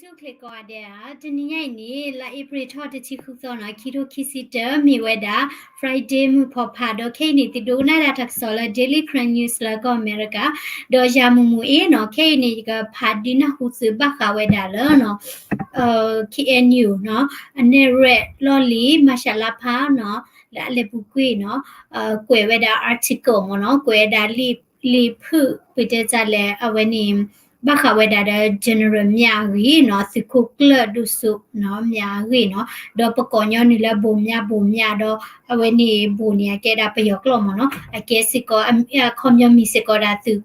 တူၢ်ချ့ကိးဂၤဒဲးဧါ, တနံၤညါအံၤန့ၣ် လါအ့ဖြ့ၣ်ထီၣ်တဆံဃုသီနီၤ, ခံထိခံဆံတၢ မ့ၢ်ဝဲဒၣ် Friday မုၢ်ဖီဖး ဒီးခဲအံၤန့ၣ် သုဒိကနၣ်ဒၣ်တၢ်ကစီၣ်လၢ Daily Karen News လၢကီၢ်အမဲရကၤ, ဒီးယၤမူးမူးအ့ၣ်နီၤ, ခဲအံၤန့ၣ် ယကဖးဒုးနၢ်ဟူသုဘၣ်ဃးဝဲဒၣ်လၢ KNU နီၤ, အနဲၣ်ရွဲၣ်လီၢ်လံၤ မၤရှးလါဖးနီၤ, လၢအလဲၤပူၤကွံာ်နီၤ, ကွဲးဝဲဒၣ် article မ့ၢ်နီၤ, ကွဲးဝဲဒၣ်လံာ် လံာ်ဖုၣ် ပတဲတၢ်လဲၣ် အဝဲန့ၣ် ဘၣ်ဃးဝဲဒၣ်ဒီး General မၠးအဂ့ၢ်နီၤ, သုးခိၣ်ကျၢၢ်ဒိၣ်စိနီၤ မၠးအဂ့ၢ်နီၤ, ဒီးပကိးညီနုၢ်လၢ ဘိၣ်မၠး ဘိၣ်မၠး ဒီးအဝဲန့ၣ် ဘိၣ်န့ၣ် အကဲဒၣ်ပယီၤကျိာ်မ့ၢ်နီၤ, အကဲစ့ၢ်ကီး အခီပညီမံၤစ့ၢ်ကီးဒၣ်သုး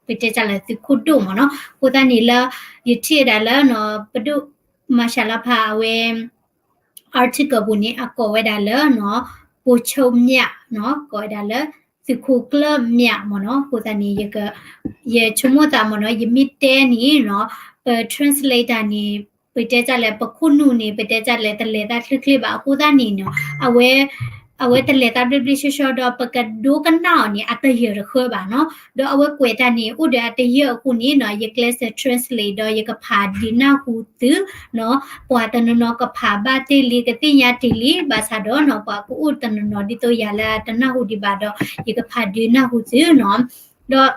ပတဲတၢ်လဲၣ် သုးခိၣ်ဒိၣ်မ့ၢ်နီၤ, အဃိသတးန့ၣ်လၢ ယထံၣ်ဝဲဒၣ်လၢ ပဒိၣ်မၤရှးလါဖးအဝဲ article ပူၤန့ၣ် အကိးဝဲဒၣ်လၢ ပိၤဆိမၠးနီၤ, ကိးဝဲဒၣ်လၢ သုးခိၣ်ကျၢၢ်မၠးမ့ၢ်နီၤ, အဃိသတးန့ၣ် ယဆိကမိၣ်သးမ့ၢ်နီၤ, ယမ့ၢ်တဲန့ၣ်နီၤ, ပ translator န့ၣ် ပတဲတၢ်လဲၣ် ပခိၣ်နူာ်န့ၣ် ပတဲတၢ်လဲၣ် တလဲၤသးချ့ချ့ဘၣ်, အဃိသတးန့ၣ်နီၤ, အဝဲ အဝဲတလဲၤသးဘျ့ဘျ့ဆှီဆှီဒီး ပကဒိကနၣ်အီၤန့ၣ်အတယၢၢ်တဃၢဘၣ်နီၤ, ဒီးအဝဲကွဲးတၢ်န့ၣ် အိၣ်ဒီးအတယၢၢ်အဃိန့ၣ်နီၤ, ယကျဲးစၢး translate ဒီးယကဖးဒုးနၢ်ဟူသုနီၤ, ပှၤတနီၤနီၤကဖးဘၣ်တ့ၢ်လံ ကသ့ၣ်ညါတ့ၢ်လံဘၣ်ဆၣ်ဒီးနီၤ, ပှၤကအိၣ်တနီၤနီၤဒ်သိးယၤလၢတနၢ်ဟူဒံးဘၣ်ဒီး ယကဖးဒုးနၢ်ဟူသုနီၤ, ဒီး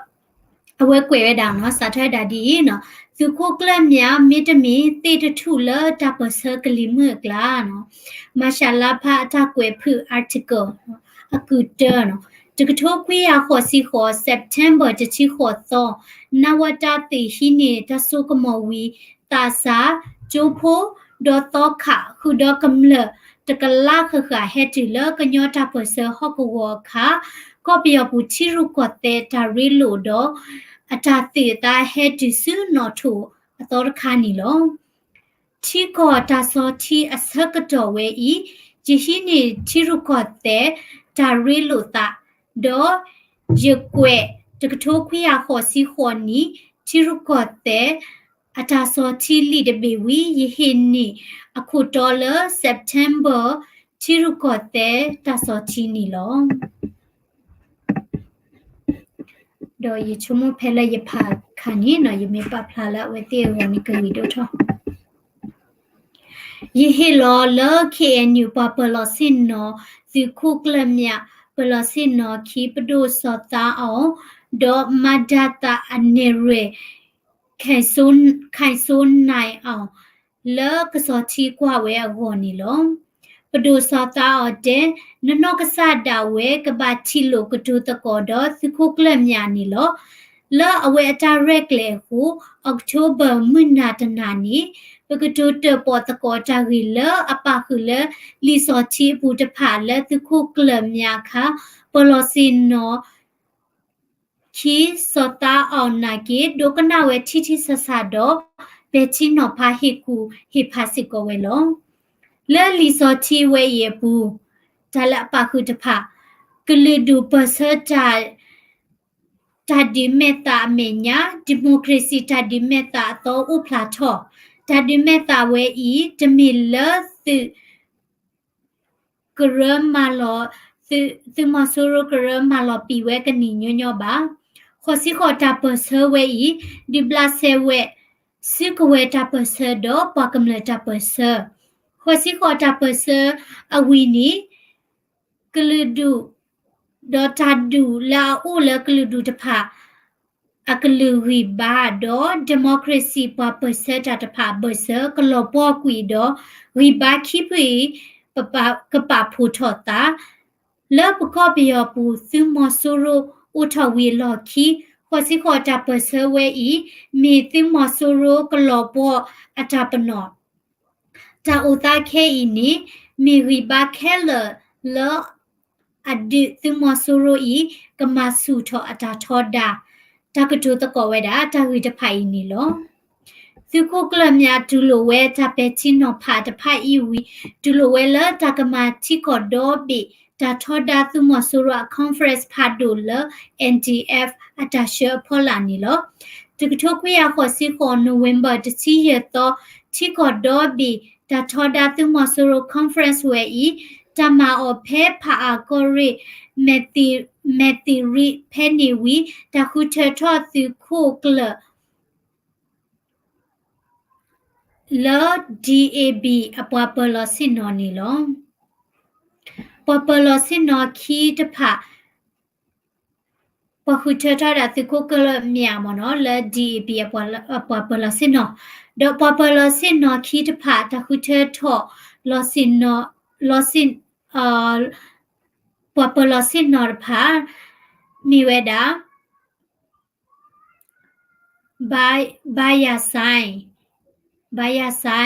အဝဲကွဲးဝဲဒၣ်နီၤ, စးထီၣ်ဝဲဒၣ်ဒ်အံၤနီၤ, သုးခိၣ်ကျၢၢ်မၠး မ့တမ့ၢ်သ့ၣ်တထူၣ်လၢတၢ်ပၢၢ်ဆၢကလံၤမုၢ်အကျါနီၤ, မၤရှးလါဖးအတၢ်ကွဲးဖုၣ် article အကုၢ်တၢနီၤ, တကထိခွံကယၤဃိးဆံဃိး September တဆံဃိးသီ, နဝတသုးဟံးန့ၢ်တၢ်စိကမီၤဝံၤ သးစၢ်, ကၠိဖိ, ဒီးသီခး ဃုာ်ဒီးကမျၢၢ်တကလးဃၣ်ဃၣ်ဟဲတုၤလၢကညီတၢ်ပၢၢ်ဆၢဟီၣ်ကဝီၤအခါ, ကီၢ်ပယီၤပူၤထံရူၢ်ကီၢ်သဲးတၢ်ရ့လိာ်ဒီး အတၢ်သုးသးဟဲတုၤဆူနီၣ်ထိၣ်အသီတခါန့ၣ်လီၤ. ထံကီၢ်တၢ်ဆီထံအဆၢကတီၢ်ဝဲအံၤ, ယဟံးန့ၢ်ထံရူၢ်ကီၢ်သဲးတၢ်ရ့လိာ်သး, ဒီးယကွဲးတကထိခွံကယၤဃိးဆံဃိးနံၣ် ထံရူၢ်ကီၢ်သဲး အတၢ်ဆီထံလံာ်တဘ့ၣ်ဝံၤ ယဟံးန့ၢ်အခိၣ်တီလၢ September ထံရူၢ်ကီၢ်သဲးတၢ်ဆီထံန့ၣ်လီၤ. ဒီးယဆိကမိၣ်ဖဲလၢယဖးခါန့ၣ်နီၤ ယမ့ၢ်ပာ်ဖျါလၢအဝဲသ့ၣ်အဂီၢ်န့ၣ်ကဂ့ၤဒိၣ်ထီၣ် ယဟ့ၣ်လီၤလၢ KNU ပှၤပၢၤလီၢ်ဆ့ၣ်နီၤ သုးခိၣ်ကျၢၢ်မၠး ပၢၤလီၢ်ဆ့ၣ်နီၤခံ ပဒိၣ်စီၤသါအီၤ ဒီးမၤဒါသးအနဲၣ်ရွဲၣ် ခိုင်စိုးနိုင်အောင် လၢကစီၤထံကွၢ်ဝဲအဂီၢ်န့ၣ်လီၤ. ပဒိၣ်စီၤသါအီၤတဲ နနီၢ်ကစၢ်ဒၣ်ဝဲကဘၣ်ထံၣ်လိာ်ကတိၤသကိးဒီးသုးခိၣ်ကျၢၢ်မၠးန့ၣ်လီၤ. လၢအဝဲအတၢ်ရဲၣ်ကျဲၤအဃိ October မုၢ်နၤတနၤန့ၣ် ပကတိၤတၢၣ်ပီၣ်သကိးတၢ်ဂ့ၢ်လၢအပာ်ဃုာ်လၢလံာ်စီၤထံအပူၤတဖၣ်လၢသုးခိၣ်ကျၢၢ်မၠးခါ ပၢၤလီၢ်ဆ့ၣ်နီၤ ခံ စီၤသါအီၤနာ်က့ ဒိကနၣ်ဝဲထံထံဆးဆးဒီး ပဲာ်ထံနီၤဖးဟ့ၣ်ကူၣ်ဟ့ၣ်ဖးစ့ၢ်ကီးဝဲလီၤ. လၢလံာ်စီၤထံဝဲအံၤအပူၤ တၢ်လၢအပာ်ဃုာ်တဖၣ် ကလုာ်ဒူၣ်ပၢၢ်ဆၢတၢ် တၢ်ဒုးမဲာ်သးအမဲာ်ညါ democracy တၢ်ဒုးမဲာ်သးအသီအိၣ်ဖျါထီၣ် တၢ်ဒုးမဲာ်သးဝဲအံၤ တမ့ၢ်လၢသုး ကရၢမၤလီၤ သုးမီၤစိရိၤကရၢမၤလီၤပံာ်ဝဲကန့ၢ်ညီညီဘၣ်. ဃိးဆံဃိးတၢ်ပၢၢ်ဆၢဝဲအံၤ ဒုးဘျးစဲဝဲ စုကဝဲၤတၢ်ပၢၢ်ဆၢဒီးပှၤကမျၢၢ်တၢ်ပၢၢ်ဆၢ ဃိးဆံဃိးတၢ်ပၢၢ်ဆၢအဝံၤန့ၣ် ကလုာ်ဒူၣ် ဒီးတၢ်ဒူၣ်လၢအအိၣ်လၢကလုာ်ဒူၣ်တဖၣ် အကလုာ်ဂံၢ်ဘါ ဒီး democracy ပှၤပၢၢ်ဆၢတၢ်တဖၣ်အဘၢၣ်စၢၤ ကလီၤပှီၢ်ကွံာ်ဒီး ဂံၢ်ဘါခံဖုအံၤ ကပာ်ဖှိၣ်ထီၣ်သး လၢပကီၢ်ပယီၤပူၤ သုးမီၤစိရိၤအိၣ်ထီၣ်ဝံၤအလီၢ်ခံ ဃိးဆံဃိးတၢ်ပၢၢ်ဆၢဝဲအံၤ မ့ၢ်သုးမီၤစိရိၤကလီၤပှီၢ်အတၢ်ပနီၣ် တၢ်အိၣ်သးခဲအံၤန့ၣ် မ့ၢ်ဂံၢ်ဘါခဲလၢာ်လၢ အဒုးသုးမီၤစိရိၤအံၤ ကမၤဆူၣ်ထီၣ်အတၢ်ထီဒါ တၢ်ကတိၤသကိးဝဲဒၣ်တၢ်ဂ့ၢ်တဖၣ်အံၤန့ၣ်လီၤ. သုးခိၣ်ကျၢၢ်မၠးတူၢ်လိာ်ဝဲတၢ်ပဲာ်ထံနီၤဖးတဖၣ်အံၤဝံၤ တူၢ်လိာ်ဝဲလၢတၢ်ကမၤထံကီၢ်ဒီဘ့ၣ် တၢ်ထီဒါသုးမီၤစိရိၤအ conference ဖးဒိၣ်လၢ N D F အတၢ်ဆှၢအဖီလာ်န့ၣ်လီၤ. တကထိခွံကယၤဃိးဆံဃိး November တဆံယဲၢ်သီ ထံကီၢ်ဒီဘ့ၣ် တၢ်ထီဒါသုးမီၤစိရိၤ conference ဝဲအံၤ တၢ်မၤအီၤဖဲဖးအၣ်ကီၢ်ရ့ၣ် မဲၢ်သံၣ်ရံၣ်ဖဲန့ၣ်ဝံၤ တၢ်ဃုထၢထီၣ်သုးခိၣ်ကျၢၢ် သုးခိၣ်ကျၢၢ် လၢ DAB အပှၤပၢၤလီၢ်ဆ့ၣ်နီၤန့ၣ်လီၤ. ပှၤပၢၤလီၢ်ဆ့ၣ်နီၤခံတဖၣ် ပှၤဃုထၢထီၣ်ဝဲဒၣ်သုးခိၣ်ကျၢၢ်မၠးမ့ၢ်နီၤ လၢ DAB အပှၤပၢၤလီၢ်ဆ့ၣ်နီၤ, ဒီးပှၤပၢၤလီၢ်ဆ့ၣ်နီၤခံတဖၣ် တၢ်ဃုထၢထီၣ်လီၤဆ့ၣ်နီၤ လီၤဆ့ၣ် ပှၤပၢၤလီၢ်ဆ့ၣ်နီၤတဖၣ် မ့ၢ်ဝဲဒၣ် ဘါယၤစဲ ဘါယၤစဲ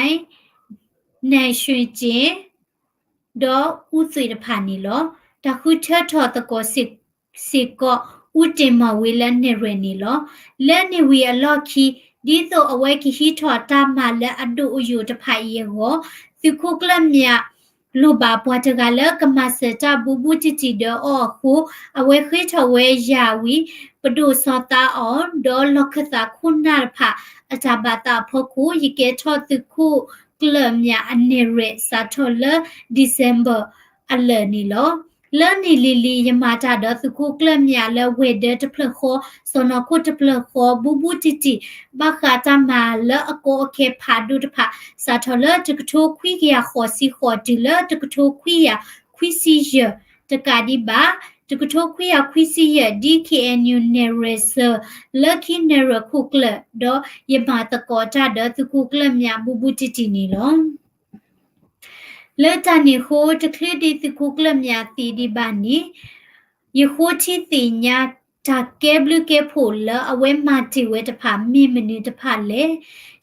နဲၣ်ရွှ့ၣ်က့ၣ် ဒီးအူသွံၣ်တဖၣ်န့ၣ်လီၤ. တၢ်ဃုထၢထီၣ်သကိးစ့ၢ်ကီး အူတ့ၢ်မီၢ်ဝ့လၢနဲၣ်ရွဲၣ်န့ၣ်လီၤ. လၢန့ၣ်ဝံၤအလီၢ်ခံ ဒ်သိးအဝဲကဟံးထီၣ်တၢ်မၤလၢအဒိၣ်အယိာ်တဖၣ်အံၤအဂီၢ် သုးခိၣ်ကျၢၢ်မၠး လိၣ်ဘၣ်ပှၤတဂၤလၢကမၤစၢၤတၢ်ဘူးဘူးတံၢ်တံၢ်ဒီးအီၤအဃိ အဝဲဃ့ထီၣ်ဝဲယၤဝံၤ ပဒိၣ်စီၤသးအီၤ ဒီးလီၢ်ခၢၣ်သးခိၣ်နၢ်တဖၣ် အတၢ်ဘၣ်သးအဖီခိၣ် ယကဲထီၣ်သုးခိၣ်ကျၢၢ်မၠးအနဲၣ်ရွဲၣ် စးထီၣ်လၢ December အလၢာ်န့ၣ်လီၤ. လၢန့ၣ်လံၤလံၤ ယမၤတၢ်ဒီးသုးခိၣ်ကျၢၢ်မၠးလၢ ဝဲၤဒၢတဖျၢၣ်ဃီ စီၢ်နီၤခိၣ်တဖျၢၣ်ဃီ ဘူးဘူးတံၢ်တံၢ် ဘၣ်ဃးတၢ်မၤလၢအကီအခဲဖးဒိၣ်တဖၣ် စးထီၣ်လၢတကထိခွံကယၤဃိးဆံဃိး တုၤလၢတကထိခွံကယၤခွံဆံယဲၢ် တကးဒံးဘၣ် တကထိခွံကယၤခွံဆံယဲၢ် ဒ် KNU နဲၣ်ရွဲၣ်စၢၤ လၢခံနဲၣ်ရွဲၣ်ခိၣ်ကျၢၢ် ဒီးယမၤသကိးတၢ်ဒီးသုးခိၣ်ကျၢၢ်မၠးဘူးဘူးတံၢ်တံၢ်န့ၣ်လီၤ. လၢတၢ်န့ၣ်အဃိ တချုးဒံးသုးခိၣ်ကျၢၢ်မၠးသံဒံးဘၣ်န့ၣ် ယဃိထံသ့ၣ်ညါ တၢ်ကဲဘျုးကဲဖှိၣ်လၢအဝဲမၤတ့ၢ်ဝဲတဖၣ် မ့ၢ်မနုၤတဖၣ်လဲၣ်.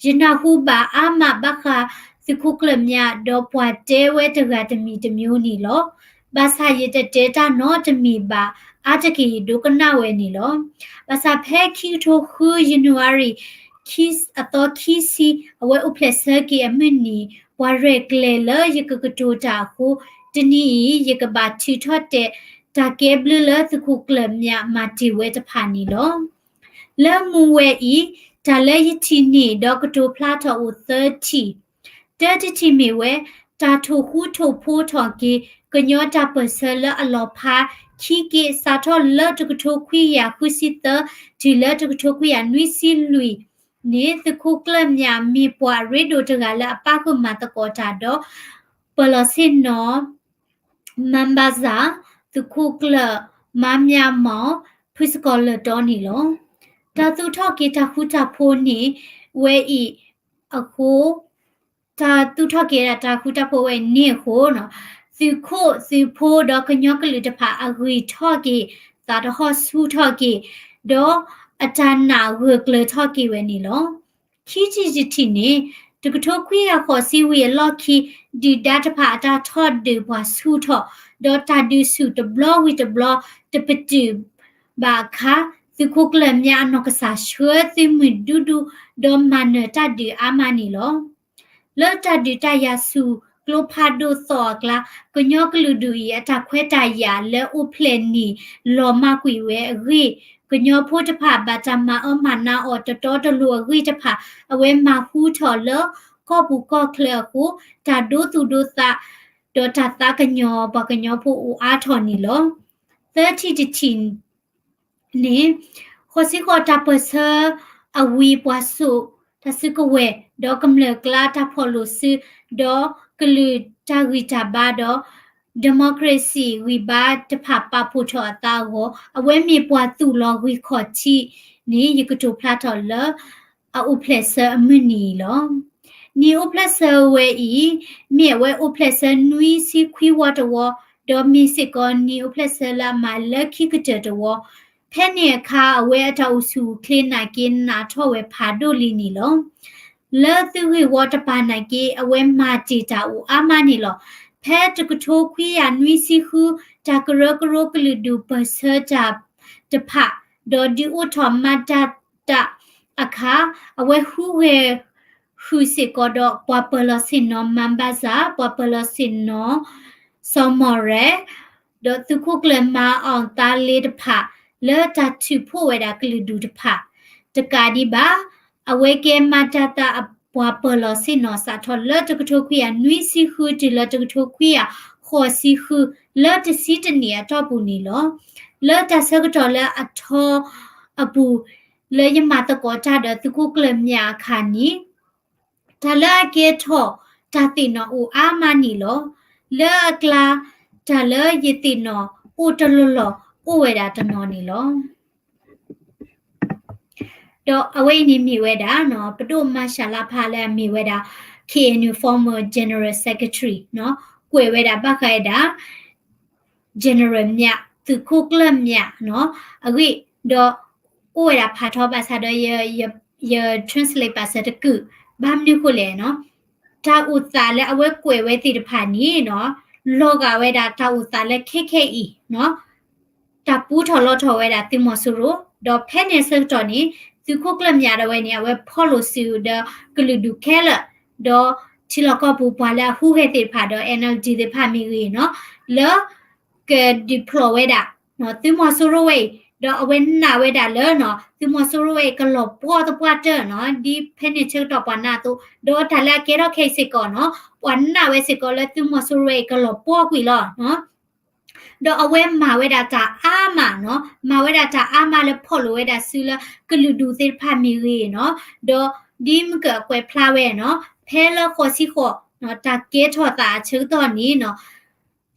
ယနၢ်ဟူဘၣ်အါမးဘၣ်ဃးသုးခိၣ်ကျၢၢ်မၠး ဒီးပှၤတဲဝဲတဂၤတမံၤတမံၤန့ၣ်လီၤ. ဘၣ်ဆၣ်ယတတဲတၢ်နီတမံၤဘၣ် အါတက့ၢ်ယဒိကနၣ်ဝဲန့ၣ်လီၤ. ဘၣ်ဆၣ်ဖဲခံကထိဃု ယနူၤအါရံၤ အသီခံဆံ အဝဲအိၣ်ဖျဲၣ်ဆၢက့ၤအမုၢ်နံၤ ပှၤရဲၣ်ကျဲၤလၢယကကတိၤတၢ်အဃိ တနံၤအံၤ ယကဘၣ်ထုးထီၣ်တဲာ် တၢ်ကဲဘျုးလၢသုးခိၣ်ကျၢၢ်မၠးမၤတ့ၢ်ဝဲတဖၣ်န့ၣ်လီၤ. လၢမူဝဲအံၤ တၢ်လၢယထံၣ်န့ၢ်ဒီးကတိၤဖျါထီၣ်အိၣ်သၢထံၣ်, တၢတထံၣ်မ့ၢ်ဝဲ တၢ်ထိၣ်ဃူထိၣ်ဖိးထီၣ်က့ၤ ကညီတၢ်ပၢၢ်ဆၢလၢအလီၤဖးခံက့ စးထီၣ်လၢတကထိခွံကယၤဃုဆံသၢ တုၤလၢတကထိခွံကယၤနွံဆံလွံၢ်န့ၣ် သုးခိၣ်ကျၢၢ်မၠးမ့ၢ်ပှၤအရ့ဒိၣ်တဂၤလၢအပၣ်ဃုာ်မၤသကိးတၢ်ဒီး ပၢၤလီၢ်ဆ့ၣ်နီၤ မၢဘၣ်စၢ် သုးခိၣ်ကျၢၢ် မါမၠၣ်မီၣ် ဖုစကီၤလၢၢ်တီန့ၣ်လီၤ. တၢ်သူၣ်ထီၣ်က့ၤတၢ်ဃူတၢ်ဖိးန့ၣ်ဝဲအံၤအဃိ တၢ်သူၣ်ထီၣ်က့ၤဒၣ်တၢ်ဃူတၢ်ဖိးဝဲအံၤန့ၣ်အဃိ သုးခိၣ်သုးဖိဒီးကညီကလုာ်တဖၣ်အဂံၢ်ထီၣ်က့ၤ သးတဟီၣ်ဆူၣ်ထီၣ်က့ၤ ဒီးအတၢ်နာ်ဂၢၢ်ကျၢၤထီၣ်က့ၤဝဲန့ၣ်လီၤ. ခံထံၣ်တထံၣ်န့ၣ် တကထိခွံကယၤဃိးဆံဝံၤအလီၢ်ခံ ဒုၣ်ဒါတဖၣ်အတၢ်ထီၣ်ဒုးပှၤဆူၣ်ထီၣ် ဒီးတၢ်ဒုးဆူၣ်တဘျီဝံၤတဘျီ တပတုာ်ဘၣ်အခါ သုးခိၣ်ကျၢၢ်မၠးအနီၢ်ကစၢ်ဆှၢသုးမုၢ်ဒူဒူ ဒီးမၤနၢၤတၢ်ဒုးအါမးန့ၣ်လီၤ. လၢတၢ်ဒုးတၢ်ယၤဆူၣ်ကျိဖးဒိၣ်သီၣ်အကျါ ကညီကလုာ်ဒူၣ်အံၤ အတၢ်ခွဲးတၢ်ယာ်လၢအိၣ်ဖျဲၣ်န့ၣ် လီၤမၢ်ကွံာ်ဝဲအဂ့ၢ်, ကညီဖိတဖၣ် ဘၣ်တၢ်မၤအၢမၤနးအီၤတတီတလိၤအဂ့ၢ်တဖၣ် အဝဲမၤဟူထီၣ်လၢ ကီၢ်ပူၤကီၢ်ချၢအဃိ တၢ်ဒိသူၣ်ဒိသး ဒီးတၢ်သးကညီၤပှၤကညီဖိအိၣ်အါထီၣ်န့ၣ်လီၤ. သၢထံၣ်တထံၣ် န့ၣ် ဃိးဆံဃိးတၢ်ပၢၢ်ဆၢအဝံၤ ပှၤစိာ်တၢ်စုကဝဲၤ ဒီးကမျၢၢ်ကျါတၢ်ဖီၣ်လိာ်စု ဒီးကလုာ်တၢ်ဂံၢ်တၢ်ဘါဒီး democracy ဂံၢ်ဘါတဖၣ်ပာ်ဖှိၣ်ထီၣ်အသးအဂီၢ် အဝဲမ့ၢ်ပှၤသူၣ်လီၤဂံၢ်ခီၣ်ထံးန့ၣ် ယကတိၤဖျါထီၣ်လၢ အအိၣ်ဖျဲၣ်ဆၢအမုၢ်နံၤအံၤလီၤ. နံၣ်အိၣ်ဖျဲၣ်ဆၢဝဲအံၤ မ့ၢ်အဝဲအိၣ်ဖျဲၣ်ဆၢနွံဆံခွံဝီတဝီ ဒီးမ့ၢ်စ့ၢ်ကီးနံၣ်အိၣ်ဖျဲၣ်ဆၢလၢအမၤလၢခံကတၢၢ်တဝီ, ဖဲန့ၣ်အခါ အဝဲအတၢ်အိၣ်ဆူၣ်အိၣ်ချ့နာ်က့ နးထီၣ်ဝဲဖးဒိၣ်လံန့ၣ်လီၤ. လၢသုးဂ့ၢ်ဝီတပၤနာ်က့ အဝဲမၤတ့ၢ်တၢ်အိၣ်အါမးန့ၣ်လီၤ. ဖဲတကထိခွံကယၤနွံဆံဃု တၢ်ကရၢကရိကလုာ်ဒူၣ်ပၢၢ်ဆၢတၢ်တဖၣ် ဒီးဒုးအိၣ်ထီၣ်မၤတၢ်တၢ်အခါ အဝဲဟူးဂဲၤ ဃုာ်စ့ၢ်ကီးဒီးပှၤပၢၤလီၢ်ဆ့ၣ်နီၤ မၢဘၣ်စၢ်, ပှၤပၢၤလီၢ်ဆ့ၣ်နီၤ စီၤမီၢ်ရဲၣ်, ဒီးသုးခိၣ်ကျၢၢ်မါအီၣ်သါလ့တဖၣ် လၢတၢ်ထုးဖှိၣ်ဝဲဒၣ်ကလုာ်ဒူၣ်တဖၣ် တကးဒံးဘၣ် အဝဲကဲမၤတၢ်သးအပှၤပၢၤလီၢ်ဆ့ၣ်နီၤ စးထီၣ်လၢတကထိခွံကယၤနွံဆံဃု တုၤလၢတကထိခွံကယၤဃိးဆံဃု လၢတဆံတနံၣ်အတီၢ်ပူၤန့ၣ်လီၤ. လၢတၢ်ဆၢကတီၢ်လၢအထီအပူၤ လၢယမၤသကိးတၢ်ဒီးသုးခိၣ်ကျၢၢ်မၠးအခါန့ၣ် တၢ်လၢအကဲထီၣ်တၢ်သ့ၣ်နီၣ်အိၣ်အါမးန့ၣ်လီၤ. လၢအကျါ တၢ်လၢယသ့ၣ်နီၣ်အိၣ်တလီၢ်လီၢ်အိၣ်ဝဲဒၣ်တနီၤန့ၣ်လီၤ. ဒီးအဝဲအံၤန့ၣ်မ့ၢ်ဝဲဒၣ် ပဒိၣ်မၤရှးလါဖးလၢအမ့ၢ်ဝဲဒၣ် K N U former General Secretary ကွဲးဝဲဒၣ်ဘၣ်ဃးဝဲဒၣ် General မၠး သုးခိၣ်ကျၢၢ်မၠး အဂ့ၢ်ဒီး အိၣ်ဝဲဒၣ်ဖးထီဘၣ်ဆၣ်ဒီး ယ translate ပာ်စၢၤတကုာ် ဘၣ်မနုၤဃိလဲၣ် တၢ်အိၣ်သးလၢအဝဲကွဲးဝဲသ့ၣ်တဖၣ်န့ၣ် လီၤဂာ်ဝဲဒၣ်တၢ်အိၣ်သးလၢခဲခဲအံၤ တၢ်ပူထီၣ်လီထီၣ်ဝဲဒၣ်သုးမီၤစိရိၤ ဒီးဖဲန့ၣ်အဆၢကတီၢ်န့ၣ် သုးခိၣ်ကျၢၢ်မၠးဒၣ်ဝဲန့ၣ် အဝဲဖီၣ်လိာ်စုဒီးကလုာ်ဒူၣ်ခဲလၢာ် ဒီးထံလီၢ်ကီၢ်ပူၤပှၤလၢအဟူးဂဲၤသ့ၣ်တဖၣ်ဒီး N L D သ့ၣ်တဖၣ်မ့ၢ်ဂ့ၤနီၤ လၢ က deploy ဝဲဒၣ် သုးမီၤစိရိၤဝဲအံၤ ဒီးအဝဲနာ်ဝဲဒၣ်လၢ သုးမီၤစိရိၤဝဲအံၤ ကလီၤပှီၢ်သပှၢ်တၢၢ်နီၤ ဒ်ဖဲန့ၣ်ဆၢကတီၢ်ပှၤနာ်အသိး ဒီးတၢ်လၢအကဲထီၣ်ခဲအံၤစ့ၢ်ကီးနီၤ ပှၤနာ်ဝဲစ့ၢ်ကီးလၢသုးမီၤစိရိၤဝဲအံၤ ကလီၤပှီၢ်ကွံာ်လီၤ. ဒီးအဝဲမၤဝဲဒၣ်တၢ်အါမးနီၤ မၤဝဲဒၣ်တၢ်အါမးလၢဖီၣ်လိာ်ဝဲဒၣ်စုလၢကလုာ်ဒူၣ်သ့ၣ်တဖၣ်မ့ၢ်ဂ့ၤနီၤ ဒီးဒ်မုၢ်ကၢၢ်အကွဲးဖျါဝဲနီၤ ဖဲလၢဃိးဆံဃိး တၢ်ကဲထီၣ်သးအဆၢကတီၢ်န့ၣ်နီၤ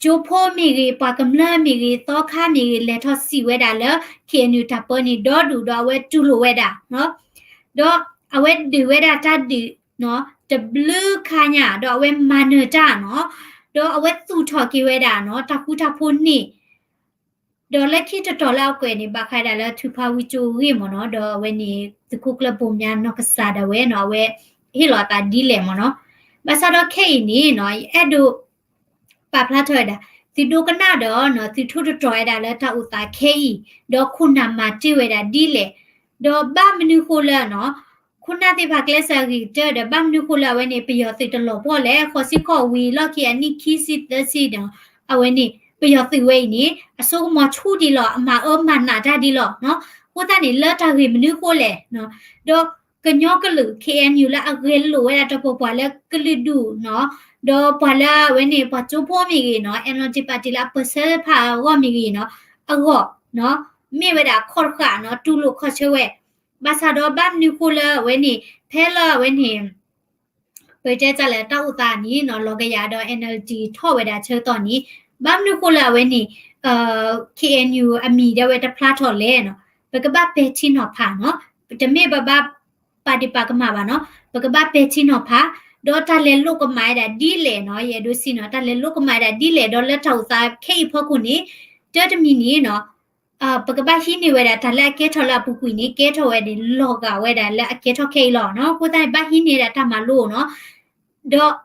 ကၠိဖိမ့ၢ်ဂ့ၤ ပှၤကမျၢၢ်မ့ၢ်ဂ့ၤ သီခါမ့ၢ်ဂ့ၤ လဲၤထီၣ်စံးဝဲဒၣ်လၢ K N U တၢ်ပၢန့ၣ် ဒီဒူၣ်ဒီးအဝဲတူၢ်လိာ်ဝဲဒၣ် ဒီးအဝဲဒုးဝဲဒၣ်တၢ်ဒုးနီၤ တဘျုးခါညါ ဒီးအဝဲမၤနၢၤတၢ်နီၤ ဒီးအဝဲသူၣ်ထီၣ်က့ၤဝဲဒၣ်နီၤ တၢ်ဃူတၢ်ဖိးန့ၣ် ဒီးလၢခံတတီၤလၢအကွဲးန့ၣ် ဘၣ်ဃးဒၣ်လၢထုးဖးဝံကၠိအဂ့ၢ်မ့ၢ်နီၤ ဒီးအဝဲန့ၣ် သုးခိၣ်ကျၢၢ်ဘိၣ်မၠးနီၢ်ကစၢ်ဒၣ်ဝဲနီၤ အဝဲဟ့ၣ်လီၤအသးဒ်လဲၣ်မ့ၢ်နီၤ ဘၣ်ဆၣ်ဒီးခဲအံၤန့ၣ်နီၤ ယအဲၣ်ဒိး ပာ်ဖျါထီၣ်ဝဲဒၣ် သုဒိကနၣ်ဒီးနီၤ သုထိၣ်သတြီၤဝဲဒၣ်လၢတၢ်အိၣ်သးခဲအံၤ ဒီးခိၣ်နၢ်မၤတ့ၢ်ဝဲဒၣ်ဒ်လဲၣ် ဒီးဘၣ်မနုၤဃိလၢနီၤ ခိၣ်နၢ်သ့ၣ်တဖၣ်ကျဲးစၢးဂ့ၤကတၢၢ်ဒီး ဘၣ်မနုၤဃိလၢအဝဲန့ၣ် ပယီၤသုးတလီၤပှီၢ်လဲၣ် ဃိးဆံဃိးဝံၤလီၢ်ခံအနံၣ်ခံဆံသၢဆံဒီး အဝဲန့ၣ် ပယီၤသုးဝဲအံၤန့ၣ် အစိကမီၤဆူၣ်ဒံးလီၤ အမၤအၢမၤနးတၢ်ဒံးလီၤနီၤ အဃိသတးန့ၣ် လၢတၢ်ဂ့ၢ်မနုၤဃိလဲၣ်နီၤ ဒီးကညီကလုာ် K N U လၢအဂဲၤလိာ်ဝဲဒၣ်တၢ်ပှၤပှၤလၢကလုာ်ဒူၣ်နီၤ ဒီးပှၤလၢအဝဲန့ၣ် ပှၤကၠိဖိမ့ၢ်ဂ့ၤနီၤ N L D party လၢအပၢၢ်ဆၢဖးအဂီၢ်မ့ၢ်ဂ့ၤနီၤ အဂီၢ်နီၤ မ့ၢ်ဝဲဒၣ်ခီၣ်တဃာ်နီၤ တူၢ်လိာ်ခီၣ်ဆၢဝဲ ဘၣ်ဆၣ်ဒီးဘၣ်မနုၤဃိလၢအဝဲန့ၣ် ဖဲလၢအဝဲန့ၣ် ပတဲတၢ်လဲၣ် တၢ်အိၣ်သးန့ၣ်နီၤ လီၤကယၤဒီး N L D ထီၣ်ဝဲဒၣ်ဆၢကတီၢ်န့ၣ် ဘၣ်မနုၤဃိလၢအဝဲန့ၣ် K N U အမံၤဒၣ်ဝဲတဖျါထီၣ်လဲၣ်နီၤ ပကဘၣ်ပဲာ်ထံနီၤဖးနီၤ တမ့ၢ်ပဘၣ်ပာ်ဒံးပာ်ကမၣ်ဘၣ်နီၤ ပကဘၣ်ပဲာ်ထံနီၤဖး ဒီးတၢ်လဲၤလိာ်ကမၣ်ဝဲဒၣ်ဒ်လဲၣ်နီၤ ယအဲၣ်ဒိးစံးနီၤ တၢ်လဲၤလိာ်ကမၣ်ဝဲဒၣ်ဒ်လဲၣ် ဒီးလၢတၢ်အိၣ်သးခဲအံၤဖီခိၣ်န့ၣ် တၢ်တမံၤန့ၣ်နီၤ ပကဘၣ်ဟံးန့ၢ်ဝဲဒၣ်တၢ်လၢအကဲထီၣ်လၢအပူၤကွံာ်န့ၣ် ကဲထီၣ်ဝဲန့ၣ် လီၤဂာ်ဝဲဒၣ်လၢအကဲထီၣ်ခဲအံၤလီၤနီၤ အဃိသတးန့ၣ် ဘၣ်ဟံးန့ၢ်ဒၣ်တၢ်မၤလိနီၤ ဒီး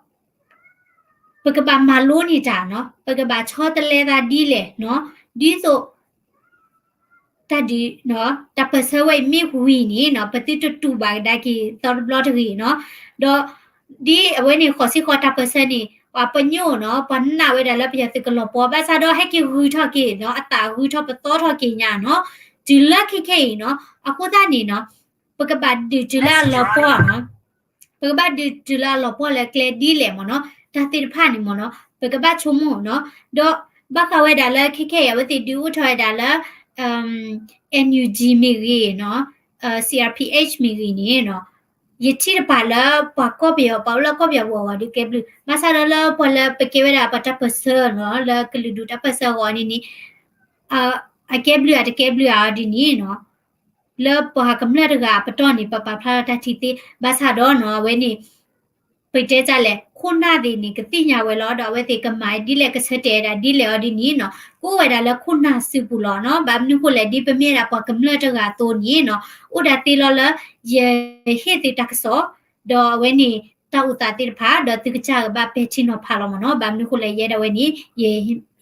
ပကဘၣ်မၤလိန့ၢ်တၢ်နီၤ ပကဘၣ်ဆီတလဲသးဒ်လဲၣ်နီၤ ဒ်သိး တၢ်ဒုး တၢ်ပၢၢ်ဆၢဝဲအံၤမ့ၢ်ဝံၤန့ၣ်နီၤ ပသုတတူၢ်ဘၣ်ကဒါက့ၤသီတဘျီတဂ့ၤနီၤ ဒီး ဒ်အဝဲန့ၣ် ဃိးဆံဃိးတၢ်ပၢၢ်ဆၢန့ၣ် ပှၤပညိၣ်နီၤ ပှၤနာ်ဝဲဒၣ်လၢပယီၤသုးကလီၤပှီၢ် ဘၣ်ဆၣ်ဒီးဟဲက့ၤဂုၤထီၣ်က့ၤနီၤ အသးဂုၤထီၣ်ပသီထီၣ်က့ၤညါနီၤ တုၤလၢခဲခဲအံၤနီၤ အဃိသတးန့ၣ်နီၤ ပကဘၣ်ဒုးတုၤလၢအလီၤပှီၢ်နီၤ ပကဘၣ်ဒုးတုၤလၢအလီၤပှီၢ်လၢကျဲဒ်လဲၣ်မ့ၢ်နီၤ တၢ်သ့ၣ်တဖၣ်န့ၣ်မ့ၢ်နီၤ ပကဘၣ်ဆိကမိၣ်နီၤ ဒီးဘၣ်ဃးဝဲဒၣ်လၢခဲခဲအံၤ အဝဲသ့ၣ်ဒုးအိၣ်ထီၣ်ဝဲဒၣ်လၢ N U G မ့ၢ်ဂ့ၤနီၤ C R P H မ့ၢ်ဂ့ၤန့ၣ်နီၤ ယထံၣ်တပာ်လၢပှၤကီၢ်ပယီၤ ပှၤအိၣ်လၢကီၢ်ပယီၤပူၤအဂီၢ်ဒုးကဲဘျုး ဘၣ်ဆၣ်ဒီးလၢပှၤလၢပကဲဝဲဒၣ်ပှၤတၢ်ပၢၢ်ဆၢနီၤ လၢကလုာ်ဒူၣ်တၢ်ပၢၢ်ဆၢအဂီၢ်န့ၣ်န့ၣ် အကဲဘျုးအတကဲဘျုးအီၤဒ်န့ၣ်နီၤ လၢပှၤကမျၢၢ်တဂၤအပတီၢ်န့ၣ် ပပာ်ဖျါထီၣ်တၢ်ထံၣ်သ့ ဘၣ်ဆၣ်ဒီးနီၤ အဝဲန့ၣ် ပတဲတၢ်လဲၣ် ခိၣ်နၢ်သ့ၣ်န့ၣ် ကသ့ၣ်ညါဝဲလီၤ ဒီးအဝဲသ့ၣ်ကမၤဒ်လဲၣ်ကဆၢတဲာ်ဝဲဒၣ်ဒ်လဲၣ်အီၤဒ်န့ၣ်နီၤ ကအိၣ်ဝဲဒၣ်လၢခိၣ်နၢ်စုပူၤလီၤနီၤ ဘၣ်မနုၤဃိလဲၣ် ဒ်ပမ့ၢ်ဝဲဒၣ်ပှၤကမျၢၢ်တဂၤအသိးန့ၣ်နီၤ အိၣ်ဒၣ်သ့လီၤလၢ ယဟ့ၣ်သုတၢ်ကစီၣ် ဒီးအဝဲန့ၣ် တၢ်အိၣ်သးသ့ၣ်တဖၣ် ဒီးသုကစၢ်ကဘၣ်ပဲာ်ထံနီၤဖးလီၤမ့ၢ်နီၤ ဘၣ်မနုၤဃိလဲၣ် ယဲဒၣ်ဝဲန့ၣ်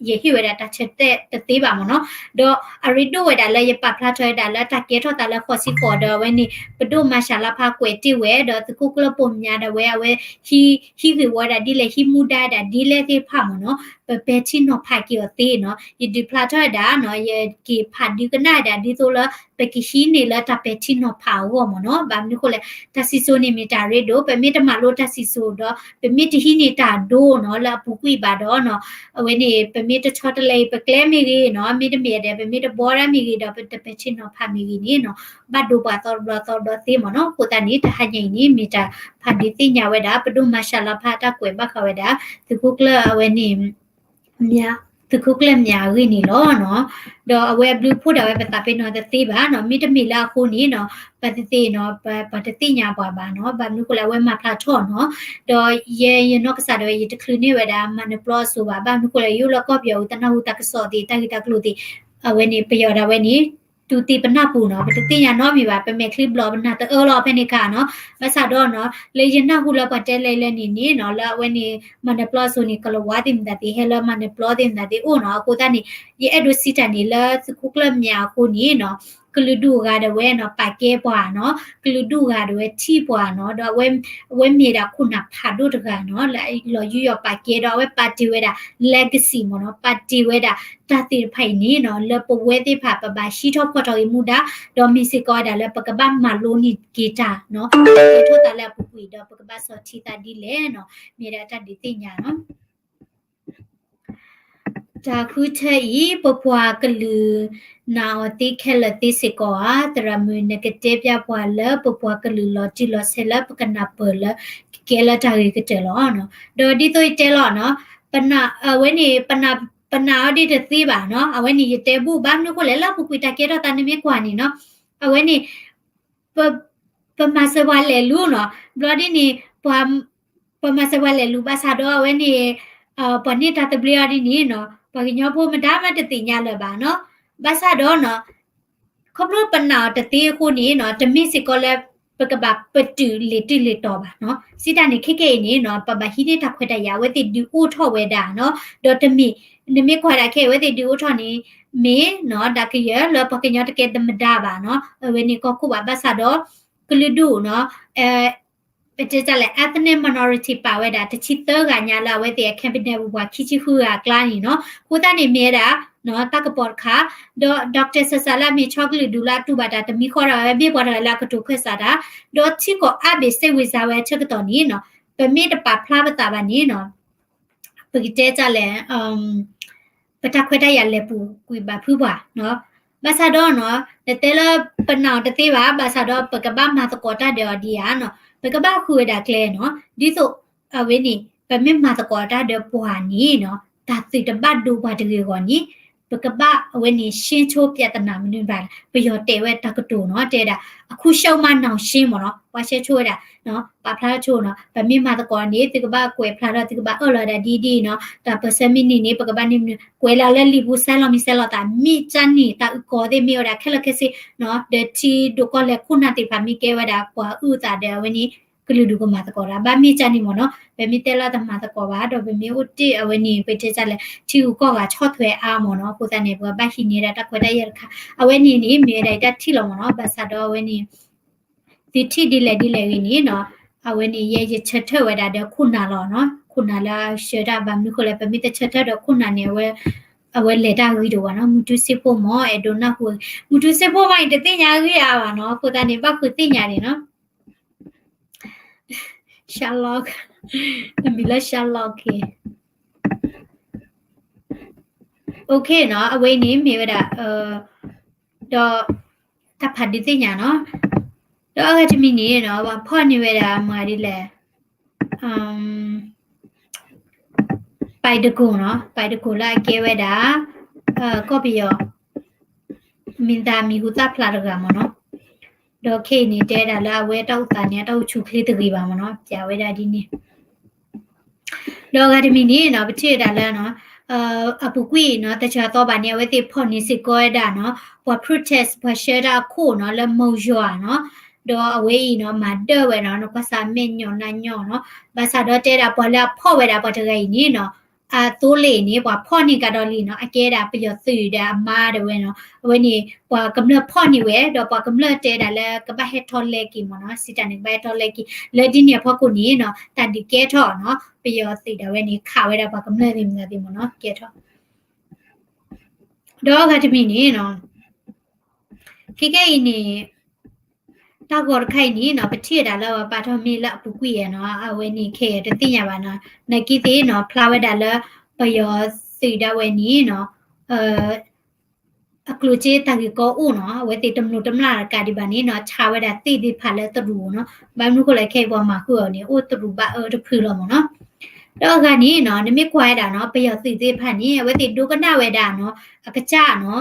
ယဟ့ၣ်ဝဲဒၣ်တၢ်ဆၢတဲာ်တသ့ဘၣ်မ့ၢ်နီၤ ဒီးအရ့ဒိၣ်ဝဲဒၣ်လၢယပာ်ဖျါထီၣ်ဝဲဒၣ်လၢတၢ်ကဲထီၣ်သးလၢဃိးဆံဃိးဒီးအဝဲန့ၣ် ပဒိၣ်မၤရှးလါဖးကွဲးတ့ၢ်ဝဲ ဒီးသုးခိၣ်ကျၢၢ်ပိာ်မၠါဒၣ်ဝဲအဝဲ ဟံး ဟံးဂ့ၢ်ဝီဒၣ်ဒ်လဲၣ် ဟံးမူဒါဒၣ်ဒ်လဲၣ်သ့ၣ်တဖၣ်မ့ၢ်နီၤ ပပဲာ်ထံနီၤဖးက့ၤအီၤသ့နီၤ ယဒုးဖျါထီၣ်ဝဲဒၣ်နီၤ ယက့ၤဖးဒုးကနၣ်ဝဲဒၣ်ဒ်သိးလၢ ပကဟံးန့ၢ်လၢတၢ်ပဲာ်ထံနီၤဖးအဂီၢ်မ့ၢ်နီၤ ဘၣ်မနုၤဃိလဲၣ် တၢ်စံၣ်စိၤန့ၣ်မ့ၢ်တၢ်ရ့ဒိၣ် ပမ့ၢ်တမၤလိတၢ်စံၣ်စိၤဒီး ပမ့ၢ်တဟံးန့ၢ်တၢ်ဒိနီၤ လၢအပူၤကွံာ်ဘၣ်ဒီးနီၤ အဝဲန့ၣ် မ့ၢ်တဆီတလဲအံၤ ပကျဲမ့ၢ်ဂ့ၤနီၤ, မ့တမ့ၢ်ဒဲး ပမ့ၢ်တဘှီဒၣ်မ့ၢ်ဂ့ၤဒီး ပတပဲာ်ထံနီၤဖးမ့ၢ်ဂ့ၤန့ၣ်နီၤ, ဘၣ်ဒိပှၤသီတဘျီသီတဘျီသ့မ့ၢ်နီၤ. အဃိသတးန့ၣ် တဟါညါအံၤန့ၣ် မ့ၢ်တၢ်ဖးဒုးသ့ၣ်ညါဝဲဒၣ် ပဒိၣ်မၤရှးလါဖးတၢ်ကွဲးဘၣ်ဃးဝဲဒၣ် သုးခိၣ်ကျၢၢ်အဝဲန့ၣ် သုးခိၣ်ကျၢၢ်မၠးအဂ့ၢ်န့ၣ်လီၤနီၤ. ဒီးအဝဲအဘျုးအဖှိၣ်ဒၣ်ဝဲပသးပ့ၤနီၣ်တသ့ဘၣ်နီၤ, မ့တမ့ၢ်လၢအဃိန့ၣ်နီၤ, ပသ့ၣ်နီၤ ပှၤတသ့ၣ်ညါပှၤဘၣ်နီၤ, ဘၣ်မနုၤဃိလဲၣ် အဝဲမၤဖျါထီၣ်နီၤ. ဒီးယဲယနီၢ်ကစၢ်ဒၣ်ဝဲ ယတချုးန့ၢ်ဝဲဒၣ် မၤနၢၤပျီအစိၤဘၣ်, ဘၣ်မနုၤဃိလဲၣ် ယအိၣ်လၢကီၢ်ပယီၤအူ တနၢ်ဟူတၢ်ကစီၣ်သ့ၣ် တၢ်ဂ့ၢ်တၢ်ကျိၤသ့ၣ်, အဝဲန့ၣ် ပယီၤဒၣ်ဝဲန့ၣ် တူၢ်သ့ပနၢ်ပူၤနီၤ, ပတသ့ၣ်ညါနီတမံၤဘၣ်, ပမဲာ်ချံဘျီၣ် ပနၢ်တအၢလီၤဖဲန့ၣ်ခါနီၤ. ဘၣ်ဆၣ်ဒီးနီၤ လၢယနၢ်ဟူလၢပှၤတဲလဲၣ်လဲၣ်န့ၣ်န့ၣ်နီၤ, လၢအဝဲန့ၣ် မၤနၢၤပျီအစိၤန့ၣ် ကလၤဝါသ့ၣ်မတၤသ့ၣ် ဟဲလၢမၤနၢၤပျီသ့ၣ်မတၤသ့ၣ်အိၣ်နီၤ. အဃိသတးန့ၣ် ယအဲၣ်ဒိးစံးတၢ်န့ၣ် လၢသုးခိၣ်ကျၢၢ်မၠးအဃိန့ၣ်နီၤ, ကလုာ်ဒူၣ်ဂၤဒၣ်ဝဲနီၤ ပာ်ကဲပှၤနီၤ, ကလုာ်ဒူၣ်ဂၤဒၣ်ဝဲထံၣ်ပှၤနီၤ, ဒီးအဝဲ အဝဲမ့ၢ်ဒၣ်ခိၣ်နၢ်ဖးဒိၣ်တဂၤနီၤ, လၢလီၤယူးယီၣ်ပာ်ကဲဒီး အဝဲပာ်တ့ၢ်ဝဲဒၣ် legacy မ့ၢ်နီၤ, ပာ်တ့ၢ်ဝဲဒၣ်တၢ်သ့ၣ်တဖၣ်အံၤန့ၣ်နီၤ, လၢပဝဲသ့ၣ်တဖၣ် ပဘၣ်ဟံးထီၣ်ဖီၣ်ထီၣ်ဂ့ၤမူဒါ, ဒီးမ့ၢ်စ့ၢ်ကီးဝဲဒၣ်လၢပကဘၣ်မၤလိန့ၢ်က့ၤတၢ်နီၤ, ကဲထီၣ်သးလၢအပူၤကွံာ်ဒီး ပကဘၣ်စီထံသးဒ်လဲၣ်နီၤ, မ့ၢ်ဒၣ်တၢ်ဒုးသ့ၣ်ညါနီၤ. တၢ်ဃုထၢအံၤ ပပှၤကလုာ် နာ်အီၤသ့ခဲလၢာ်သ့စ့ၢ်ကီးဧါ, သရၣ်မုၣ် နကတဲပျၢ်ပှၤလၢပပှၤကလုာ်လီၤတံၢ်လီၤဆဲးလၢပကနၢ်ပၢၢ်လၢ ကကဲလၢတၢ်ဂ့ၤကတၢၢ်လီၤ. ဒီးဒ်သိးယတဲလီၤနီၤ, ပနာ် အဝဲန့ၣ် ပနာ်အီၤဒ်တသ့ဘၣ်နီၤ, အဝဲန့ၣ်ယတဲဘူး ဘၣ်မနုၤဃိလဲၣ် လၢအပူၤကွံာ်တၢ်ကဲထီၣ်သးနမ့ၢ်ကွၢ်န့ၣ်နီၤ, အဝဲန့ၣ် ပ ပမၤစၢၤပှၤလဲၤလူၤနီၤ, ဘျီဒ်န့ၣ် ပှၤ ပမၤစၢၤပှၤလဲၤလူၤဘၣ်ဆၣ်ဒီးအဝဲန့ၣ် ပှၤန့ၢ်တၢ်သဘျ့အီၤဒ်န့ၣ်နီၤ, ပှၤကညီဖိမတၤမးတသ့ၣ်ညါလၢၤဘၣ်နီၤ, ဘၣ်ဆၣ်ဒီးနီၤ ခီဖျိပနာ်အီၤတသ့အဃိန့ၣ်နီၤ, တမ့ၢ်စ့ၢ်ကီးလၢ ပကဘၣ်ပတုာ်လံာ်တံၢ်လံာ်တီၤဘၣ်နီၤ, စံးတၢ်န့ၣ် ခဲကနံၣ်အံၤန့ၣ်နီၤ ပဘၣ်ဟံးန့ၢ်တၢ်ခွဲးတၢ်ယာ် အဝဲသ့ၣ်ဒုးအိၣ်ထီၣ်ဝဲဒၣ်နီၤ, ဒီးတမ့ၢ် နမ့ၢ်ကွၢ်ဒၣ်ခဲအံၤ အဝဲသ့ၣ်ဒုးအိၣ်ထီၣ်န့ၣ် မ့ၢ်နီၤ ဒၣ်ကယဲၢ်လၢပှၤကညီတကဲသမဒါဘၣ်နီၤ, အဝဲန့ၣ်ကီၢ်ခိၣ်ဘၣ် ဘၣ်ဆၣ်ဒီး ကလုာ်ဒူၣ်နီၤ ပတဲတၢ်လဲၣ် ethnic minority ပာ်ဝဲဒၣ် တဆံသၢဂၤညါလၢအဝဲသ့ၣ်အ cabinet ပူၤ ပှၤခံဆံဃုဂၤအကျါန့ၣ်နီၤ, အဃိသတးန့ၣ်မ့ၢ်ဝဲဒၣ် တၢ်ကပီၤတခါ, ဒီး Doctor စၢ်စၢ်လၢအမ့ၢ်ဆီကလုာ်ဒူၣ်လၢအတူၢ်ဘၣ်တၢ်တမံၤဃီဒီး အဝဲမ့ၢ်ပှၤတဂၤလၢအကတိၤခၢၣ်စးတၢ်, ဒီးထံကီၢ်အါဘ့ၣ်စ့ဝံၤစါဝဲအဆၢကတီၢ်န့ၣ်နီၤ, ပမ့ၢ်တပာ်ဖျါပသးဘၣ်န့ၣ်နီၤ ပကတဲတၢ်လဲၣ် ပတၢ်ခွဲးတၢ်ယာ်လဲၤပူၤကွံာ်ဘၣ်ဖုပှၤနီၤ, ဘၣ်ဆၣ်ဒီးနီၤ နတဲလၢပနာ်အီၤတသ့ဘၣ် ဘၣ်ဆၣ်ဒီးပကဘၣ်မၤသကိးတၢ်ဒီးအီၤဒံးဧါနီၤ, ပကဘၣ်ဃုဝဲဒၣ်ကျဲနီၤ, ဒ်သိး အဝဲန့ၣ် ပမ့ၢ်မၤသကိးတၢ်ဒီးပှၤန့ၣ်နီၤ တၢ်သုးတဘၣ်ဒိပှၤတဂ့ၤအဂီၢ်န့ၣ် ပကဘၣ်အဝဲန့ၣ် ရှင်းချိပြဿနာ မနုၤဘၣ် ပယီၤတဲဝဲတၢ်ကတိၤနီၤ တဲဝဲဒၣ် အခုရှုံးမှနောင်ရှင်း မ့ၢ်နီၤ, ပှၤရှဲဆိဝဲဒၣ် ပာ်ဖျါဆိနီၤ, ပမ့ၢ်မၤသကိးန့ၣ် သုကဘၣ်ကွဲးဖျါထီၣ် သုကဘၣ်အၢၣ်လီၤဒၣ်ဒ်ဒ်နီၤ, တၢ်ပၢၢ်ဆၢမ့ၢ်န့ၢ်န့ၣ် ပကဘၣ်န့ၢ်မနုၤ ကွဲးလီၤလၢလံာ်ပူၤ စဲလီၤမံၤစဲလီၤသး မ့ၢ်ကၢ်န့ၣ် တၢ်အုၣ်ကီၤသ့ၣ်မ့ၢ်ဝဲဒၣ်ခဲလၢာ်ခဲဆ့နီၤ, ဒီးထံဒိၣ်ကီၢ်လဲၢ်ခိၣ်နၢ်သ့ၣ်တဖၣ်မ့ၢ်ကဲဝဲဒၣ်ပှၤအုၣ်သးဒီးအဝဲန့ၣ် ကလုာ်ဒူၣ်ကမၤသကိးတၢ် ဘၣ်မ့ၢ်ကၢ်န့ၣ်မ့ၢ်နီၤ, ပမ့ၢ်တဲလၢတမၤသကိးဘၣ် ဒီးပမ့ၢ်အိၣ်တ့ၢ်အဝဲန့ၣ် ပတဲတၢ်လဲၣ် ထံဂုၤကီၢ်ဂၤဆီၣ်ထွဲအါမ့ၢ်နီၤ, အဃိသတးန့ၣ် ပဘၣ်ဟံးန့ၢ်ဒၣ်တၢ်ခွဲးတၢ်ယာ်တခါ, အဝဲန့ၣ်န့ၣ် မ့ၢ်ဝဲဒၣ်ယတၢ်ထံၣ်လီၤမ့ၢ်နီၤ, ဘၣ်ဆၣ်ဒီးအဝဲန့ၣ် သုထံၣ်ဒ်လဲၣ်ဒ်လဲၣ်ဂ့ၤန့ၣ်နီၤ, အဝဲန့ၣ် ယဲယဆၢထၢၣ်ဝဲဒၣ်ဒီးခိၣ်နၢ်လီၤနီၤ, ခိၣ်နၢ်လၢအဆှၢတၢ် ဘၣ်မနုၤဃိလဲၣ် ပမ့ၢ်တဆၢထၢၣ်ဒီးခိၣ်နၢ်န့ၣ် အဝဲ အဝဲလဲၤတၢ်ဂ့ၤဒိၣ်ဘၣ်နီၤ, မူတူစ့ဖိမ့ၢ် အဲၣ်ဒိးနၢ်ဟူ, မူတူစ့ဖိမ့ၢ်အံၤ တသ့ၣ်ညါအဂ့ၢ်အါဘၣ်နီၤ, အဃိသတးန့ၣ် ဘၣ်ဃုသ့ၣ်ညါန့ၣ်နီၤ Sherlock, အမံၤလၢ Sherlock က့ OK နီၤ, အဝဲန့ၣ်မ့ၢ်ဝဲဒၣ် ဒီး တၢ်ဖးဒုးသ့ၣ်ညါနီၤ, ဒီးအဂၤတမံၤန့ၣ်နီၤ ပှၤဖီၣ်န့ၢ်ဝဲဒၣ်မၤဒ်လဲၣ် ပိုက်တကိၤနီၤ, ပိုက်တကိၤ လၢအကဲဝဲဒၣ် ကီၢ်ပယီၤ မံၤသးမံၤဟူသၣ်ဖျါတဂၤမ့ၢ်နီၤ, ဒီးခဲအံၤန့ၣ် တဲဒၣ်လၢအဝဲတၢ်အိၣ်သးန့ၣ် အတၢ်အိၣ်ဆူၣ်ချ့တဂ့ၤဘၣ်မ့ၢ်နီၤ, ပျးဝဲဒၣ်ဒ်န့ၣ် ဒီးအဂၤတမံၤန့ၣ်နီၤ ပထံၣ်ဝဲဒၣ်လၢ အပူၤကွံာ်နီၤ တစှၤသီဘၣ်န့ၣ် အဝဲသ့ၣ်ဖီၣ်န့ၢ်စ့ၢ်ကီးဝဲဒၣ်နီၤ ပှၤ protest ပှၤဆှၢတၢ်အခိၣ်နီၤ လၢမိၢ်ယွၤနီၤ, ဒီးအဝဲအံၤနီၤ မၤဒၢၣ်ဝဲနီၤ နကွၢ်စၢ်မဲာ်ညိးနါညိးနီၤ, ဘၣ်ဆၣ်ဒီးတဲဒၣ်ပှၤလၢအဖီၣ်ဝဲဒၣ်ပှၤတဂၤအံၤန့ၣ်နီၤ အသိလ့ၣ်န့ၣ် ပှၤဖီၣ်န့ၢ်ကဒီးလံနီၤ အကဲဒၣ်ပယီၤသုးဒီးအမါဒၣ်ဝဲနီၤ, အဝဲန့ၣ် ပှၤကမျၢၢ်ဖီၣ်န့ၢ်ဝဲ ဒီးပှၤကမျၢၢ်တဲဒၣ်လၢကဘၣ်ဟဲထီၣ်လဲက့ၤမ့ၢ်နီၤ, စံးတၢ်န့ၣ် ကဘၣ်ဟဲထီၣ်လဲက့ၤ လၢဒ်န့ၣ်အဖီခိၣ်န့ၣ်နီၤ တၢ်ဒုးကဲထီၣ်နီၤ ပယီၤသုးဒၣ်ဝဲန့ၣ် ခးဝဲဒၣ်ပှၤကမျၢၢ်သ့ၣ်မနုၤသ့ၣ်မ့ၢ်နီၤ ကဲထီၣ် ဒီးအဂၤတမံၤန့ၣ်နီၤ ခဲကဲအံၤန့ၣ် တၢ်ဂီၤတခါအံၤန့ၣ်နီၤ ပထံၣ်ဝဲဒၣ်လၢပာ်ထီၣ်မ့ၢ်လၢအပူၤကွံာ်ဧါနီၤ အဝဲန့ၣ်ခဲအံၤတသ့ၣ်ညါဘၣ်နီၤ, နာ်က့သ့ၣ်နီၤ ဖျါဝဲဒၣ်လၢ ပယီၤ သုးဒၣ်ဝဲန့ၣ်နီၤ အကျိၤစ့တၢ်ဂ့ၢ်ကီအိၣ်နီၤ အဝဲသ့ၣ်တမျိးတမျာ်တကးဒံးဘၣ်န့ၣ်နီၤ ဆါဝဲဒၣ်သ့ၣ်သ့ၣ်တဖၣ်လၢတရူးနီၤ ဘၣ်မနုၤဃိလဲၣ် ခဲအံၤပှၤမၤဃုာ်အီၤန့ၣ် အိၣ်တရူးဘၣ်အၢတဖုလီၤမ့ၢ်နီၤ. ဒီးအဂၤန့ၣ်နီၤ နမ့ၢ်ကွၢ်ဝဲဒၣ်နီၤ ပယီၤသုးသ့ၣ်တဖၣ်န့ၣ် အဝဲသ့ၣ်ဒိကနၣ်ဝဲဒၣ်နီၤ အကစၢ်နီၤ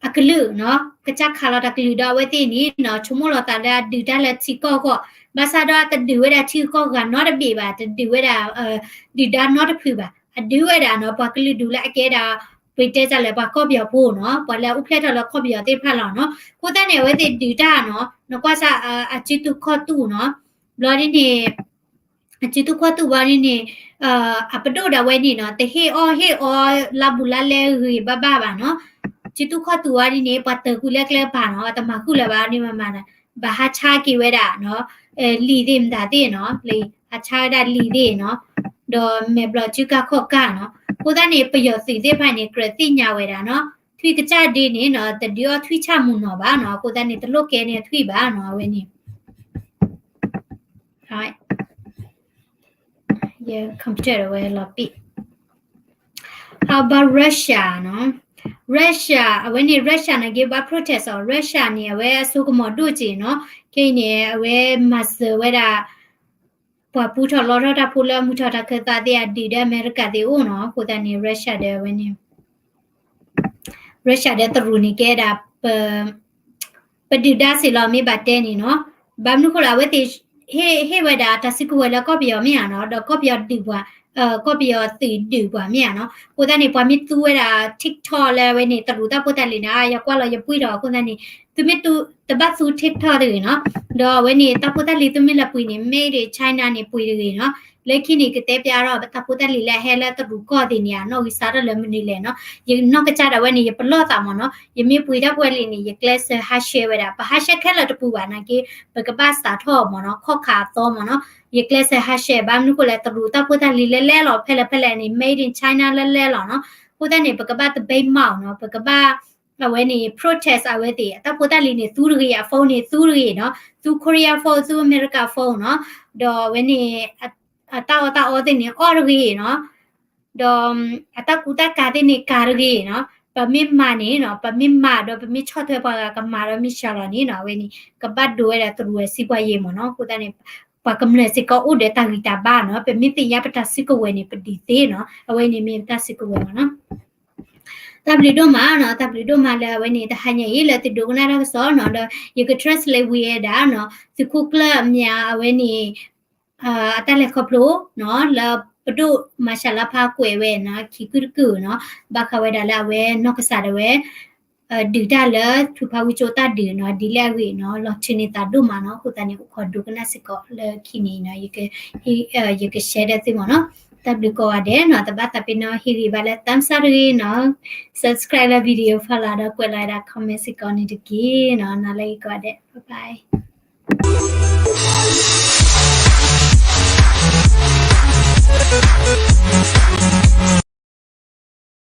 အကလုာ်နီၤ ကစၢ်ခးလီၤတၢ်ကလုာ်ဒီးအဝဲသ့ၣ်န့ၣ်နီၤ ဆိကမိၣ်လီၤသးလၢအဒုးတၢ်လၢထံကီၢ်အဂီၢ် ဘၣ်ဆၣ်ဒီးတဒုးဝဲဒၣ်ထံဂုၤကီၢ်ဂၤနီတဘ့ၣ်ဘၣ် တဒုးဝဲဒၣ် ဒုၣ်ဒါနီတဖုဘၣ် အဒုးဝဲဒၣ်နီၤ ပှၤကလုာ်ဒူၣ်လၢအကဲဒၣ် ပတဲတၢ်လၢပှၤကီၢ်ပယီၤဖိနီၤ ပှၤလၢအအိၣ်ဖျဲၣ်ထီၣ်လၢကီၢ်ပယီၤသ့ၣ်တဖၣ်လီၤနီၤ အဃိသတးန့ၣ် အဝဲသ့ၣ်ဒုးတၢ်နီၤ နကွၢ်စၢ် အစုသူၣ်ခီၣ်သူၣ်နီၤ ဘျီဒ်န့ၣ် အစုသူၣ်ခီၣ်သူၣ်ဘျီဒ်န့ၣ် အပဒိၣ်ဒၣ်ဝဲန့ၣ်နီၤ တဟ့ၣ်အီၣ်ဟ့ၣ်အီလါဘူးလါလဲဂ့ၤဘၣ်ဘၣ်ဘၣ်နီၤ စုသူၣ်ခီၣ်သူၣ်ဝဲဒ်န့ၣ် ပှၤတၢၢ်ကွံာ်လၢကျဲကပၤနီၤ တမၤဃုာ်လၢၤဘၣ်န့ၣ်မးမး ဘၣ်ဟးဆါက့ၤဝဲဒၣ်နီၤ လံာ်သ့ၣ်မတၤသ့ၣ်နီၤ လံာ်ဟးဆါဝဲဒၣ်လံာ်သ့ၣ်နီၤ ဒီးမဲာ်ဘျီၣ်စုကၢ်ခီၣ်ကၢ်နီၤ အဃိသတးန့ၣ် ပယီၤသုးသ့ၣ်တဖၣ်န့ၣ် ကြၢးသ့ၣ်ညါဝဲဒၣ်နီၤ ထွံၣ်ကစၢ်ဒ်န့ၣ်နီၤ တဒုးအီၣ်ထွံၣ်ဆၣ်မုၢ်နီၤဘၣ်နီၤ အဃိသတးန့ၣ် တလိၣ်ကဲန့ၢ်ထွံၣ်ဘၣ်နီၤ အဝဲန့ၣ် ယ computer ဝဲလီၤပံာ် How about Russia နီၤ Russia အဝဲန့ၣ် Russia န့ၣ်က့ဘၣ် protest အီၤ Russia န့ၣ် အဝဲအစိကမီၤဒိၣ်က့နီၤ ခဲအံၤန့ၣ် အဝဲမၤစၢၤဝဲဒၣ် ပှၤပူထီၣ်လီထီၣ်တၢ်ဖိလၢအမုၢ်ထီၣ်တၢ်ခၢၣ်သးသ့ၣ် အဒုးဒီးအမဲရကၤသ့ၣ်အိၣ်နီၤ အဃိသတးန့ၣ် Russia ဒီးအဝဲန့ၣ် Russia ဒီးတရူးန့ၣ်ကဲဒၣ် ပဒုၣ်ဒါစ့ၢ်လီၤ မ့ၢ်ဘၣ်တဲန့ၣ်နီၤ ဘၣ်မနုၤဃိလၢအဝဲသ့ၣ် ဟ့ၣ်ဝဲဒၣ်တၢ်စုကဝဲၤလၢကီၢ်ပယီၤမ့ၢ်ဧါနီၤ ဒီးကီၢ်ပယီၤဒုးပှၤ ကီၢ်ပယီၤသုးဒုးပှၤမ့ၢ်ဧါနီၤ အဃိသတးန့ၣ် ပှၤမ့ၢ်သူဝဲဒၣ် TikTok လၢအဝဲန့ၣ် တရူးတၢ်ဖိတၢ်လံၤန့ၣ် ယကွၢ်လီၤယပှံၢ်ထီၣ်အဃိသတးန့ၣ် သုမ့ၢ်တဘၣ်သူ TikTok တဂ့ၤနီၤ ဒီးအဝဲန့ၣ် တၢ်ဖိတၢ်လံၤသုမ့ၢ်လဲၤပှ့ၤန့ၣ် Made in China န့ၣ်ပှ့ၤတဂ့ၤနီၤ လၢခံန့ၣ် ကတဲပျးထီၣ်တၢ်ဖိတၢ်လံၤလၢအဟဲလၢတရူးကီၢ်သ့ၣ်န့ၣ် အနီၣ်ဂံၢ်စးထီၣ်လၢမနုၤလဲၣ်နီၤ ယနီၢ်ကစၢ်ဒၣ်ဝဲန့ၣ် ယပလီၢ်သးမ့ၢ်နီၤ ယမ့ၢ်ပှ့ၤတၢ်ဖိတၢ်လံၤန့ၣ် ယကျဲးစၢးဟးရှဲဝဲဒၣ် ပဟးရှဲခဲလၢာ်တပူၤဘၣ်နာ်က့ ပကဘၣ်စးထီၣ်မ့ၢ်နီၤ ခီၣ်ခါအသီမ့ၢ်နီၤ ယကျဲးစၢးဟးရှဲဘၣ်မနုၤဃိလဲၣ် တရူးတၢ်ဖိတၢ်လံၤလဲၣ်လဲၣ်လီၤ ဖဲလဲၣ်ဖဲလဲၣ်န့ၣ် Made in China လဲၣ်လဲၣ်လီၤနီၤ အဃိသတးန့ၣ် ပကဘၣ်တဘဲမးနီၤ ပကဘၣ် အဝဲန့ၣ် protest အဝဲသ့ၣ် အတၢ်ဖိတၢ်လံၤန့ၣ် သူတဂ့ၤ အ phone န့ၣ် သူတဂ့ၤနီၤ သူ Korea phone သူ America phone နီၤ ဒီးအဝဲန့ၣ် အတၢ်အီၣ်တၢ်အီသ့ၣ်န့ၣ် အီၣ်တဂ့ၤနီၤ ဒီး အတၢ်ကူတၢ်ကၤသ့ၣ်န့ၣ် ကၤတဂ့ၤနီၤ ပမ့ၢ်မၤန့ၣ်နီၤ ပမ့ၢ်မၤဒီး ပမ့ၢ်ဆီၣ်ထွဲပှၤဂၤကမၤဒီးမ့ၢ်စှၤလီၤန့ၣ်နီၤ အဝဲန့ၣ် ကဘၣ်ဒိဝဲဒၣ်တရူးဝဲစံးပှၤယဲၢ်မ့ၢ်နီၤ အဃိသတးန့ၣ် ပှၤကမျၢၢ်စ့ၢ်ကီးအိၣ်ဒီးတၢ်ဂံၢ်တၢ်ဘါနီၤ ပမ့ၢ်သ့ၣ်ညါပတၢ်စုကဝဲၤန့ၣ် ပဒုးသ့နီၤ အဝဲန့ၣ်မ့ၢ်ပတၢ်စုကဝဲၤမ့ၢ်နီၤ တၢ်ဘျုးဒိၣ်မးနီၤ တၢ်ဘျုးဒိၣ်မးလၢအဝဲန့ၣ် တဟါညါအံၤလၢသုဒိကနၣ်တၢ်ကစီၣ်နီၤ ဒီးယက translate ဝံၤဝဲဒၣ်နီၤ သုးခိၣ်ကျၢၢ်မၠးအဝဲန့ၣ် အတၢ်လဲၤခီဖျိနီၤ လၢပဒိၣ်မၤရှးလါဖးကွဲးဝဲနီၤ ခံကုၢ်တကုၢ်နီၤ ဘၣ်ဃးဝဲဒၣ်လၢအဝဲနီၢ်ကစၢ်ဒၣ်ဝဲ ဒုးတၢ်လၢထူဖးဝံၣ်ကၠိတၢ်ဒုးနီၤ ဒ်လဲၣ်အဂ့ၢ်နီၤ လီၤထုးန့ၢ်သးဒိၣ်မးနီၤ အဃိသတးန့ၣ် အိၣ်ခိးဒိကနၣ်စ့ၢ်ကီးလၢခံန့ၣ်နီၤ ယက share ဒီးသုမ့ၢ်နီၤ တၢ်ဘျုးကိးဂၤဒဲးနီၤ တဘၣ်သးပ့ၤနီၣ်ဟ့ၣ်ဂံၢ်ဘါလၢ thumbs up တဂ့ၤနီၤ subscribe လၢ video ဖီလာ်ဒီးကွဲးလီၤဝဲဒၣ် comment စ့ၢ်ကီးန့ၣ်တက့ၢ်နီၤ နၤလၢဂ့ၤကိးဂၤဒဲး bye bye